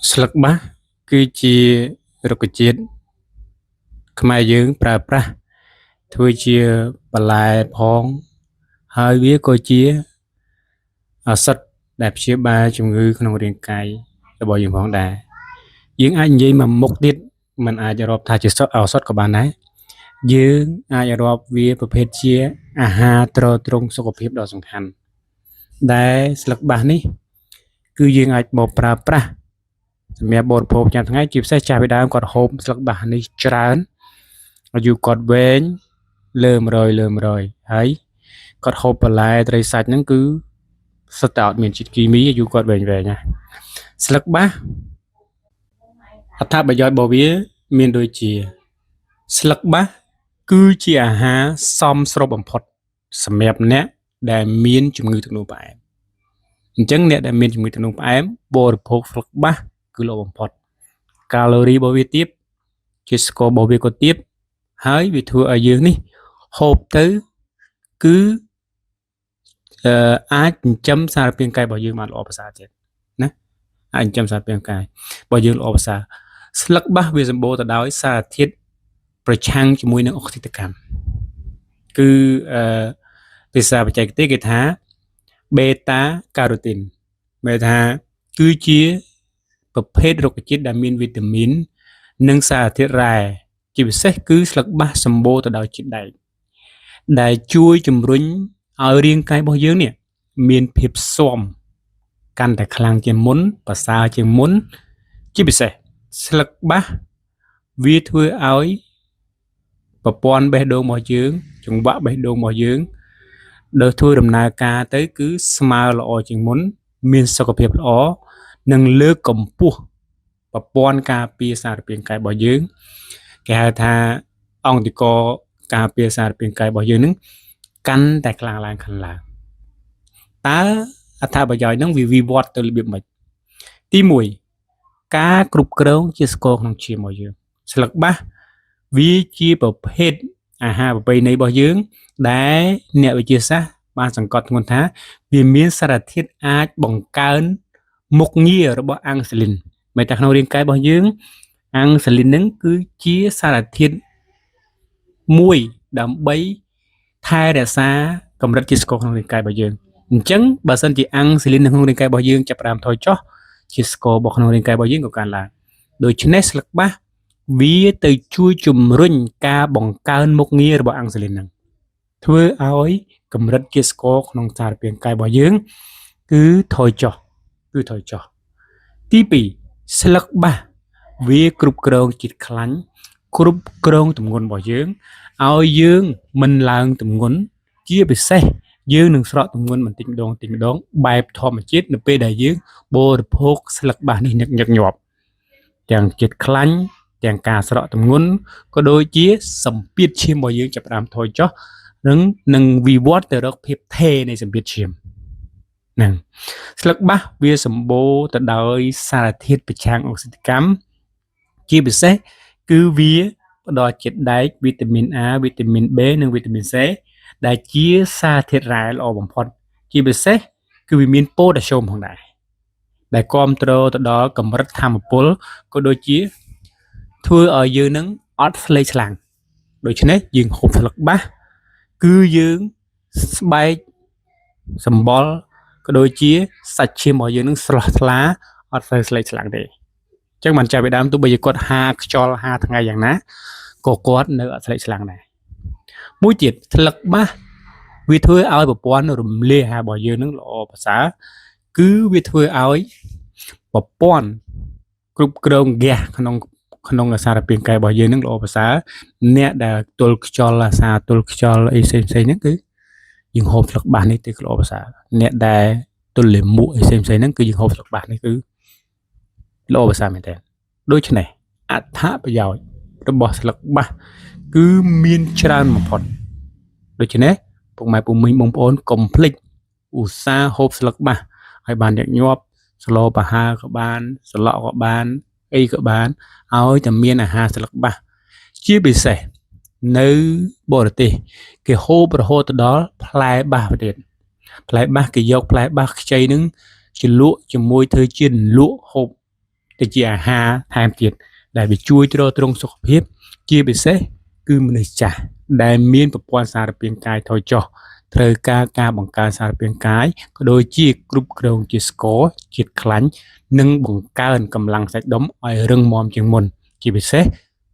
ស្លឹកបាសគឺជារុក្ខជាតិខ្មែរយើងប្រើប្រាស់ធ្វើជាបន្លែផងហើយវាក៏ជាឱសថដែលព្យាបាលជំងឺក្នុងរាងកាយរបស់យើងផងដែរយើងអាចនិយាយមួយមុខទៀតมันអាចរាប់ថាជាឱសថក៏បានដែរយើងអាចរាប់វាប្រភេទជាអាហារទ្រទ្រង់សុខភាពដ៏សំខាន់ដែលស្លឹកបាសនេះគឺយើងអាចមកប្រើប្រាស់សម្រាប់បរិភោគប្រចាំថ្ងៃជាពិសេសចាស់ពីដើមគាត់ហូបស្លឹកបាសនេះច្រើនអាយុគាត់វែងលើ100លើ100ហើយគាត់ហូបបន្លែត្រីសាច់ហ្នឹងគឺសុទ្ធតែអត់មានជាតិគីមីអាយុគាត់វែងវែងណាស្លឹកបាសអត្ថប្រយោជន៍របស់វាមានដូចជាស្លឹកបាសគឺជាអាហារសមស្របបំផុតសម្រាប់អ្នកដែលមានជំងឺទឹកនោមផ្អែមអញ្ចឹងអ្នកដែលមានជំងឺទឹកនោមផ្អែមបរិភោគស្លឹកបាសគឺល្អបំផុតកាឡូរីរបស់វាទាបជាតិស្កររបស់វាក៏ទាបហើយវាធ្វើឲ្យយើងនេះហូបទៅគឺអាចចិញ្ចឹមសារពាង្គកាយរបស់យើងបានល្អប្រសើរទៀតណាអាចចិញ្ចឹមសារពាង្គកាយរបស់យើងល្អប្រសើរស្លឹកបាសវាសម្បូរទៅដោយសារធាតុប្រឆាំងជាមួយនឹងអុកស៊ីតកម្មគឺអឺភាសាបច្ចេកទេសគេថាបេតាការ៉ូទីនមានថាគឺជាប្រភេទរុក្ខជាតិដែលមានវីតាមីននិងសារធាតុរ៉ែជាពិសេសគឺស្លឹកបាសសម្បូរទៅដោយជាតិដែកដែលជួយជំរុញឲ្យរាងកាយរបស់យើងនេះមានភាពស៊ាំកាន់តែខ្លាំងជាងមុនប្រសើរជាងមុនជាពិសេសស្លឹកបាសវាធ្វើឲ្យប្រព័ន្ធបេះដូងរបស់យើងចង្វាក់បេះដូងរបស់យើងដែលធ្វើដំណើរការទៅគឺស្មើល្អជាងមុនមានសុខភាពល្អនិងលើកកម្ពស់ប្រព័ន្ធការពារសារពាង្គកាយរបស់យើងគេហៅថាអង្គតិកការពារសារពាង្គកាយរបស់យើងនឹងកាន់តែខ្លាំងឡើងខ្លាំងឡើងតើអត្ថប្រយោជន៍ហ្នឹងវាវិវត្តទៅរបៀបម៉េចទី1ការគ្រប់គ្រងជាស្ករក្នុងឈាមរបស់យើងស្លឹកបាសវាជាប្រភេទអាហារប្រពៃណីរបស់យើងដែលអ្នកវិទ្យាសាស្ត្របានសង្កត់ធ្ងន់ថាវាមានសារធាតុអាចបង្កើនមុខងាររបស់អាំងស៊ូលីនមិនតែក្នុងរាងកាយរបស់យើងអាំងស៊ូលីនហ្នឹងគឺជាសារធាតុមួយដើម្បីថែរក្សាកម្រិតជាតិស្ករក្នុងរាងកាយរបស់យើងអញ្ចឹងបើសិនជាអាំងស៊ូលីននៅក្នុងរាងកាយរបស់យើងចាប់ផ្ដើមថយចុះជាតិស្កររបស់ក្នុងរាងកាយរបស់យើងក៏កើនឡើងដូច្នេះស្លឹកបាសវាទៅជួយជំរុញការបង្កើនមុខងាររបស់អាំងស៊ូលីនហ្នឹងធ្វើឲ្យកម្រិតជាតិស្ករក្នុងសារពាង្គកាយរបស់យើងគឺថយចុះគឺថយចុះទី2ស្លឹកបាសវាគ្រប់គ្រងជាតិខ្លាញ់គ្រប់គ្រងទម្ងន់របស់យើងឲ្យយើងមិនឡើងទម្ងន់ជាពិសេសយើងនឹងស្រកទម្ងន់បន្តិចម្ដងបន្តិចម្ដងបែបធម្មជាតិនៅពេលដែលយើងបរិភោគស្លឹកបាសនេះញឹកញឹកញាប់ទាំងជាតិខ្លាញ់ទាំងការស្រកទម្ងន់ក៏ដូចជាសម្ពាធឈាមរបស់យើងចាប់ផ្ដើមថយចុះនិងវិវត្តទៅរកភាពថេរនៃសម្ពាធឈាមហ្នឹងស្លឹកបាសវាសម្បូរទៅដោយសារធាតុប្រឆាំងអុកស៊ីតកម្មជាពិសេសគឺវាផ្ដល់ជាតិដែកវីតាមីន A វីតាមីន B និងវីតាមីន C ដែលជាសារធាតុរ៉ែល្អបំផុតជាពិសេសគឺវាមានប៉ូតាស្យូមផងដែរដែលគ្រប់គ្រងទៅដល់កម្រិតធម៌ពលក៏ដូចជាធ្វើឲ្យយើងនឹងអត់ស្លេកស្លាំងដូច្នេះយើងហូបស្លឹកបាសគឺយើងស្បែកសម្បុរក៏ដូចជាសាច់ឈាមរបស់យើងនឹងស្រស់ថ្លាអត់សូវស្លេកស្លាំងទេអញ្ចឹងបានចាប់ពីដើមទោះបីជាគាត់ហាខ្យល់ហាថ្ងៃយ៉ាងណាក៏គាត់នៅអត់ស្លេកស្លាំងដែរមួយទៀតស្លឹកបាសវាធ្វើឲ្យប្រព័ន្ធរំលាយអាហាររបស់យើងនឹងល្អប្រសើរគឺវាធ្វើឲ្យប្រព័ន្ធគ្រប់គ្រងហ្គាសក្នុងក្នុងសារពាង្គកាយរបស់យើងនឹងល្អប្រសើរអ្នកដែលទល់ខ្យល់អាសាទល់ខ្យល់អីផ្សេងផ្សេងហ្នឹងគឺយើងហូបស្លឹកបាសនេះទៅល្អប្រសើរអ្នកដែលទល់លាមកអីផ្សេងផ្សេងហ្នឹងគឺយើងហូបស្លឹកបាសនេះគឺល្អប្រសើរមែនទែនដូច្នេះអត្ថប្រយោជន៍របស់ស្លឹកបាសគឺមានច្រើនបំផុតដូច្នេះពុកម៉ែពុំមីងបងប្អូនកុំភ្លេចឧស្សាហ៍ហូបស្លឹកបាសឲ្យបានញឹកញាប់ស្លប្រហើរក៏បានស្លក់ក៏បានអីក៏បានឲ្យតែមានអាហារស្លឹកបាសជាពិសេសនៅបរទេសគេហូបរហូតទៅដល់ផ្លែបាសទៀតផ្លែបាសគេយកផ្លែបាសខ្ចីនឹងជ្រលក់ជាមួយធ្វើជាលក់ហូប ទៅជាអាហារថែមទៀតដែលវាជួយទ្រទ្រង់សុខភាព ជាពិសេសគឺមនុស្សចាស់ដែលមានប្រព័ន្ធសារពាង្គកាយថយចុះត្រូវការការបង្កើនសារពាង្គកាយក៏ដូចជាគ្រប់គ្រងជាស្ករជាតិខ្លាញ់និងបង្កើនកម្លាំងសាច់ដុំឲ្យរឹងមាំជាងមុន ជាពិសេស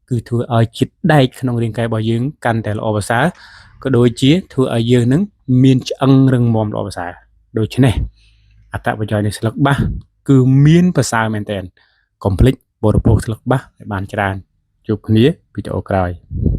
គឺធ្វើឲ្យជាតិដែកក្នុងរាងកាយរបស់យើងកាន់តែល្អប្រសើរក៏ដូចជាធ្វើឲ្យយើងនឹងមានឆ្អឹងរឹងមាំល្អប្រសើរដូច្នេះអត្ថប្រយោជន៍នៃស្លឹកបាសគឺមានប្រសើរមែនទែនកុំភ្លេចបរិភោគស្លឹកបាសឲ្យបានច្រើនជួបគ្នាវីដេអូក្រោយ។